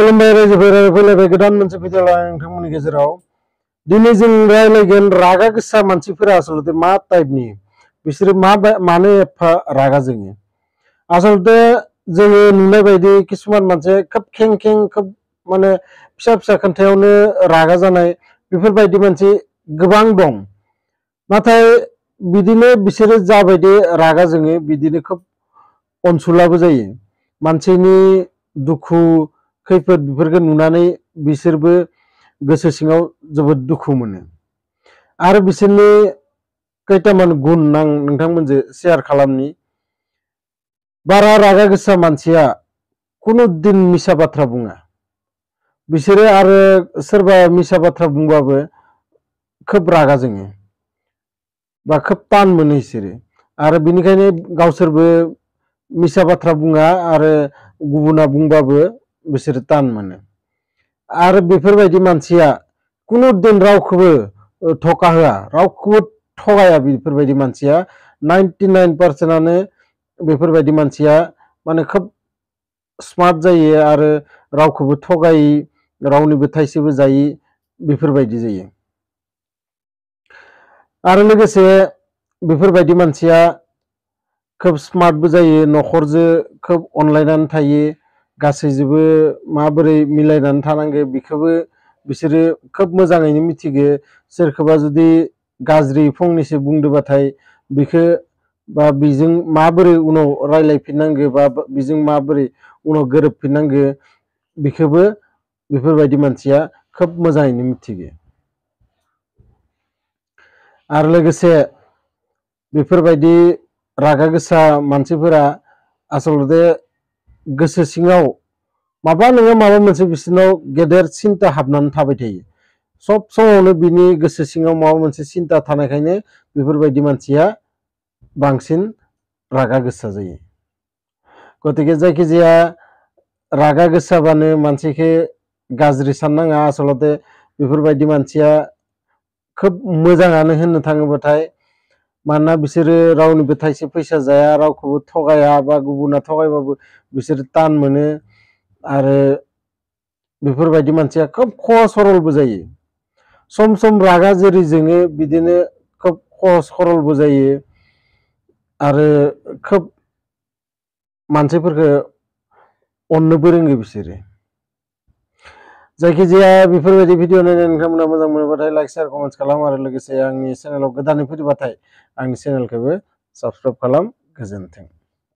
खुलुमबाय रायजोफोर फैलायबाय गोदान मोनसे भिडिअ लानानै नोंथांमोननि गेजेराव दिनै जों रायलायगोन रागा गोसा मानसिफोरा आसलते मा टाइपनि बिसोर मानो एफा रागा जोङो आसलते जोङो नुनाय बायदि किसुमान मानसि खोब खें खें खोब माने फिसा फिसा खोन्थायावनो रागा जानाय बेफोरबायदि मानसि गोबां दं नाथाय बिदिनो बिसोरो जाबायदि रागा जोङो बिदिनो खोब अनसुलाबो जायो मानसिनि दुखु खैफोद बेफोरखौ नुनानै बिसोरबो गोसो सिङाव जोबोद दुखु मोनो आरो बिसोरनि खैथामान गुन आं नोंथांमोनजों शेयार खालामनि बारा रागा गोसा मानसिया कुनु दिन मिसा बाथ्रा बुङा बिसोरो आरो सोरबा मिसा बाथ्रा बुंबाबो खोब रागा जोङो बा खोब तान मोनो बिसोरो आरो बिनिखायनो गावसोरबो मिसा बाथ्रा बुङा आरो गुबुना बुंबाबो बिसोर तान मोनो आरो बेफोरबायदि मानसिया कुनु दिन रावखौबो धका होआ रावखौबो थगाया बेफोरबायदि मानसिया 99% बेफोरबायदि मानसिया माने खोब स्मार्ट जायो आरो रावखौबो थगायि रावनिबो थाइसेबो जायि बेफोरबायदि जायो आरो लोगोसे बेफोरबायदि मानसिया खोब स्मार्टबो जायो न'खरजों खोब अनलायनानै थायो गासैजोंबो माबोरै मिलायनानै थानांगो बेखौबो बिसोरो खोब मोजाङैनो मिथिगो सोरखौबा जुदि गाज्रि फंनैसो बुंदोबाथाय बेखौ बा बेजों माबोरै उनाव रायलायफिननांगो बा बेजों माबोरै उनाव गोरोबफिननांगो बेखौबो बेफोरबायदि मानसिया खोब मोजाङैनो मिथिगो आरो लोगोसे बेफोरबायदि रागा गोसा मानसिफोरा आसलते गोसो सिङाव माबा नङा माबा मोनसे बिसोरनाव गेदेर सिन्ता हाबनानै थाबाय थायो सब समावनो बिनि गोसो सिङाव माबा मोनसे सिन्ता थानायखायनो बेफोरबायदि मानसिया बांसिन रागा गोसा जायो गतिके जायखिजाया रागा गोसाबानो मानसिखौ गाज्रि साननाङा आसलते बेफोरबायदि मानसिया खोब मोजाङानो होननो थाङोबाथाय मानोना बिसोरो रावनिबो थाइसे फैसा जाया रावखौबो थगाया बा गुबुना थगायबाबो बिसोर तान मोनो आरो बेफोरबायदि मानसिया खोब खहस सरलबो जायो सम सम रागा जेरै जोङो बिदिनो खोब खहस सरलबो जायो आरो खोब मानसिफोरखौ अननोबो रोङो बिसोरो जायखिजाया बेफोरबायदि भिडिअ नायनानै नोंथांमोना मोजां मोनोबाथाय लाइक शेयार कमेन्ट्स खालाम आरो लोगोसे आंनि चेनेलाव गोदानै फैदोबाथाय आंनि चेनेलखौबो साबस्क्राइब खालाम गोजोन्थों।